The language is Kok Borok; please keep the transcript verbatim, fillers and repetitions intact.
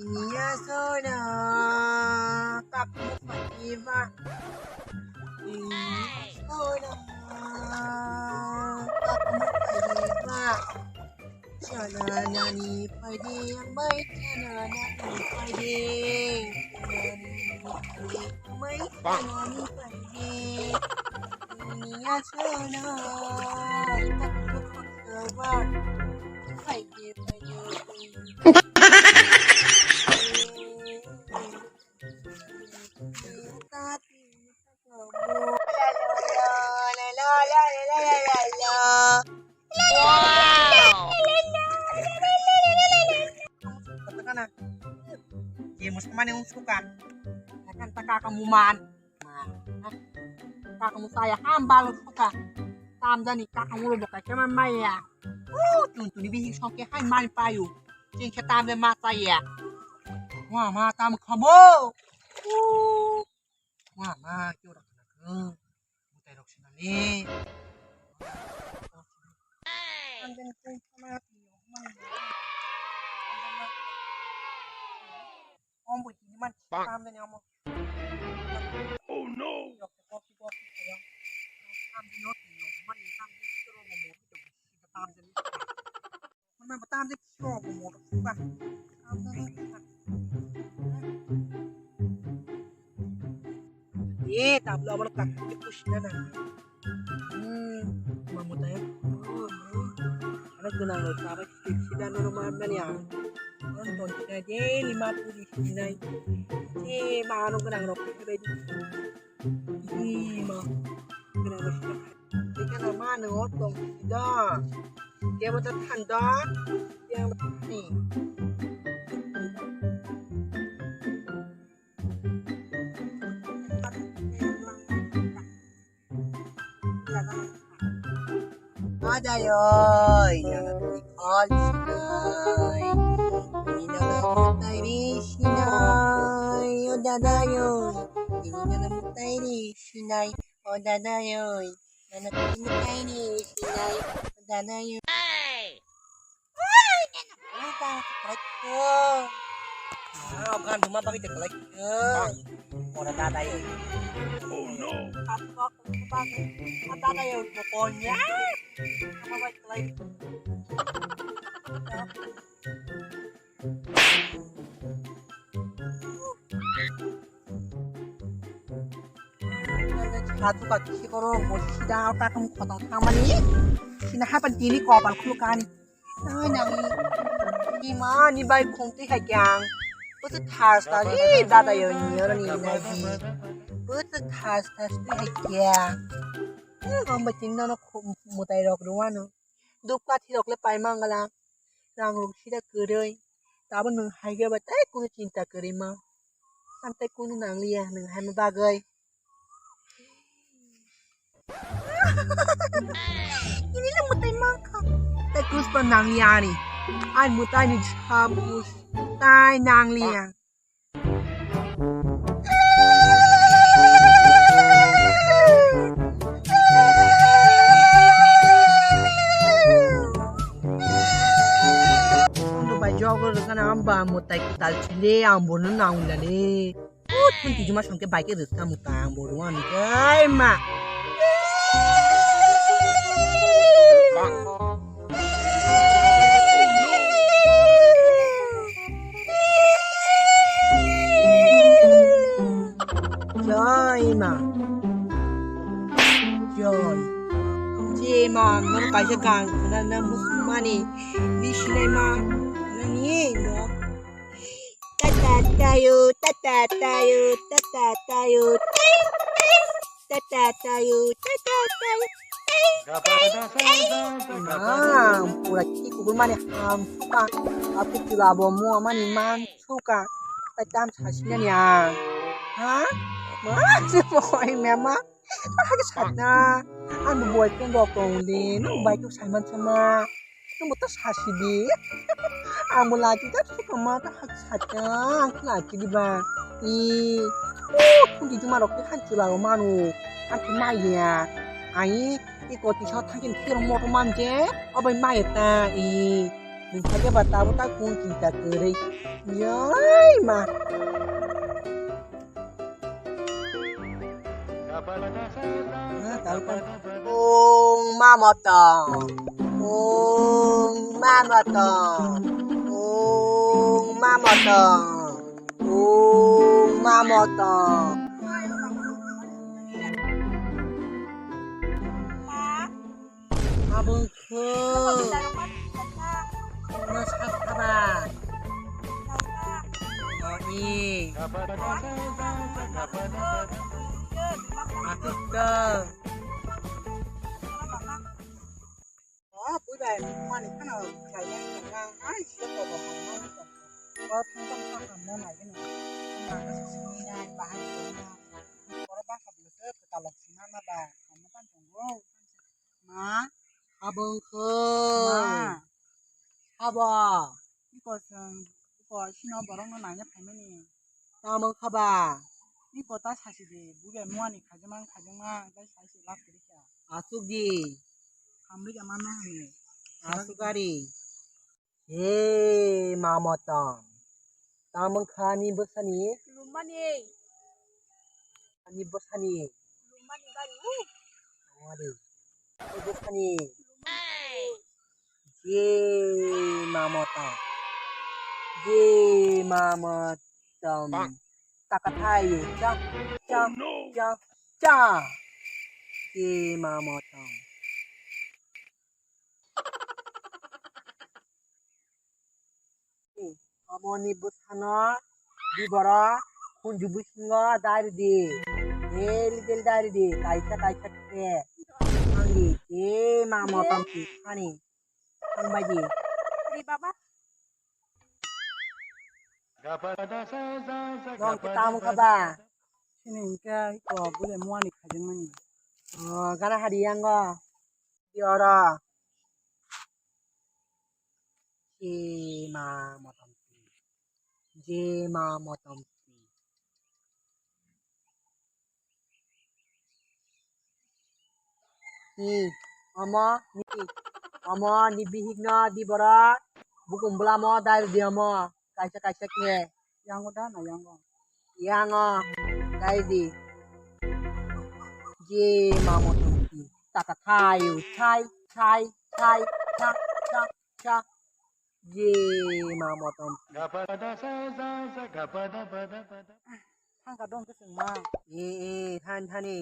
Ini ya sono, kamu pagi ba. Ini ya sono, kamu pagi ba. Sana nani pagi yang baik, sana nani pagi. Sana nani pagi yang baik, sana nani pagi. Ini ya sono, kamu pagi ba. Wow! Kata kana? Ye, musuh mana yang suka? Akan tak kamu man. Kaka musaya ham balo suka. Tam jani kaka mulo boka kema maya. Uh, tun tuni bihik soke hai mani payu. Ching khe tam de ma saya. Wa ma tam khamo. Uh. Wa ma kyo rak na kho. Mutai rok sinale. Tam jani kung kama. Om bo tini man tam jani amo. Oh no! Ye, tablo abang tak push na na. Hmm, mamu tayo. Ano guna lo, tara sida no ma na ya. Ano ton sida je lima puri sinai. Je ma ano guna lo. Ima. Kena mano tong sida. Dia mata tanda. Yang ni. Adayoi, nana tuli kol sinai. Ini nana mutai ri sinai. O dadayoi, ini nana mutai ri sinai. O dadayoi, nana tuli mutai ri sinai. O dadayoi. Ay, nana mutai ri sinai. Ah, kan rumah bagi dekat lagi. Ora dadayoi. Oh no. Ang tatay ang kuko niya. Ang mabait ko lang. Katu katu si koro mo si da ka kum kotong thamani. Sina hapan tini kopal khulukani. Nangwi nangwi. Ima ni bai khum twi hai kyang. Bwswk thas thas, ee, dada yo ni oro ni nai di. Bwswk thas thas twi hai kyang. Ee, ang bai tini nono khum mwtai rok rwano. Dupkathi rok le pai mangala. Rang rok sida kwrwi. Tabuk nwng hai khe bai tei kunu chinta kwrwi ma. Ang tei kunu nangliya nwng haima bagwi. Ini le mwtai mankha. Tei kuspa nangliya ani. Ani mwtai ni sabu tai nangliya. Bai jogo rwkha na amba mwtai kwtal chili ang bono nanglani. O thun tijima songke bai khe rwkha mwtai ang bono ani kai ma. Joy ma. Joy. Je ma, nono kaisa gan khwnana muchungmani. Bisinai ma, nani no. Tata tayo, tata tayo, tata tayo, ting, ting. Tata tayo, tata tayo, Ang pura ki kubur mani ham suka. Aku chula bo mo mani man suka. Tai tam sasinani ang. Ha? Ma se mo koi mema. Hak satna. Ang boyfriend rok tong de. Nang bai tu saiman sama. Nwng bo ta sasi di. Ang bo lachi ta sukha ma ta hak saka. Ang khe lachi di ba. I. Oh, thung di juma rok khe han chula ro manu. Ang khe mai ya. Ai, i koti sa thang khe thir mo to man je. Obai mai ta i. Nwng kha khe ba ta bo ta kun chinta kwrwi. Yai ma. Ong mamotong. Ong mamotong. Ong mamotong. Ong mamotong. Abang khe. Mas apa? Oi. Aku ke. Oh, budak, mana kana kaya yang ai sih kok kok mana kok. Kau tentang kau kamu lagi nih. Mana sih sini nih bahaya. Kau bangsa belum ke talak sih mana bah. Kamu kan tunggu. Ma, habwng khe. Ma. Habo. Iko chwng, iko sino borokno naina phaimani. Tamo kha ba? Iko ta sasi di, bubai muani khajima, khajima, tai sasi lab kwrwi kha. Asuk di. Hamri kha mano hwnwi. Asuk ari. He, mamotong. Tamang khani bwsani? Lumani. Ani bwsani? Lumani bari. Ari. Bwsani? Lumani. Je mamotong. Je mamotong. Takathayo. Cha, cha, cha, cha. Je mamotong. Omoni bwsano di borok khunju bisingo dari di. Daily daily dari di. Kaisa kaisa khe. Thangdi. E ma motom si thani. Thangbai di. Ri baba. Nong khe tamo kha ba? Sini hwnkhe iko bole muani khajangmani. O, gana hari yango. Di oro. Jema motom si. Jema motom si. Ni, omo, ni, omo, ni bihik no di borok. Bukum bwlamo dai rw di omo. Kaisa, kaisa khe. Yango da na yango? Yango, dai di. Jema motom si. Taka thai, thai, thai, thai, tha, tha, tha. Jema motom si. Thangka dong khe chwngma. E, e, thani, thani.